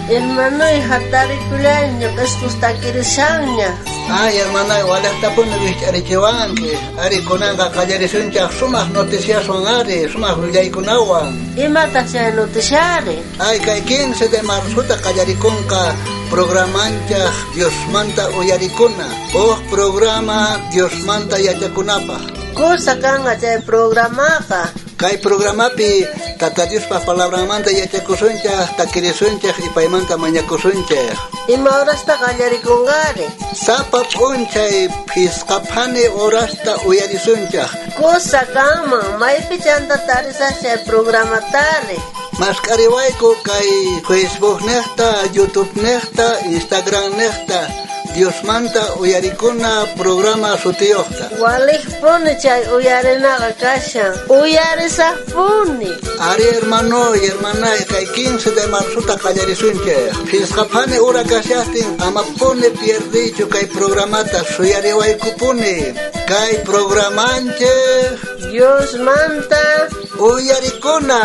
Hermanoy, jatarikullayña, p'isqos takirishanña. Ay, hermanay, walejtapuni rijch'arichiwanki. Ari, kunanqa qallarisunchej sumaj noticiaswan ari, sumaj willaykunawan. Imataj chay noticiari? Ay, kay 15 de marzota qallarikunqa programanchej Diosmanta uyarikuna. Uj programa Diosmanta yachakunapaj. Kusa kanqa chay programaqa. Kay programapi Tata Diospa palabranmanta yachakusunchej, takirisunchej y paymanta mañakusunchej. Ima horasta qallarikunqari? Sapa p'unchay phisqaphani horasta uyarisunchej. Kusa kanman, maypi chanta tarisaj chay programatari? Mask'ariwayku kay Facebook nejta, YouTube nejta, Instagram nejta, Diosmanta uyarikuna programa sutiyojta. Walejpuni chay uyarinaqa kashan. Uyarisajpuni. Ari hermano y hermanay, kay 15 de marzota qallarisunchej. Phisqaphani hora kashajtin amapuni pierdiychu kay programata suyariwaykupuni. Kay programanchej Diosmanta uyarikuna.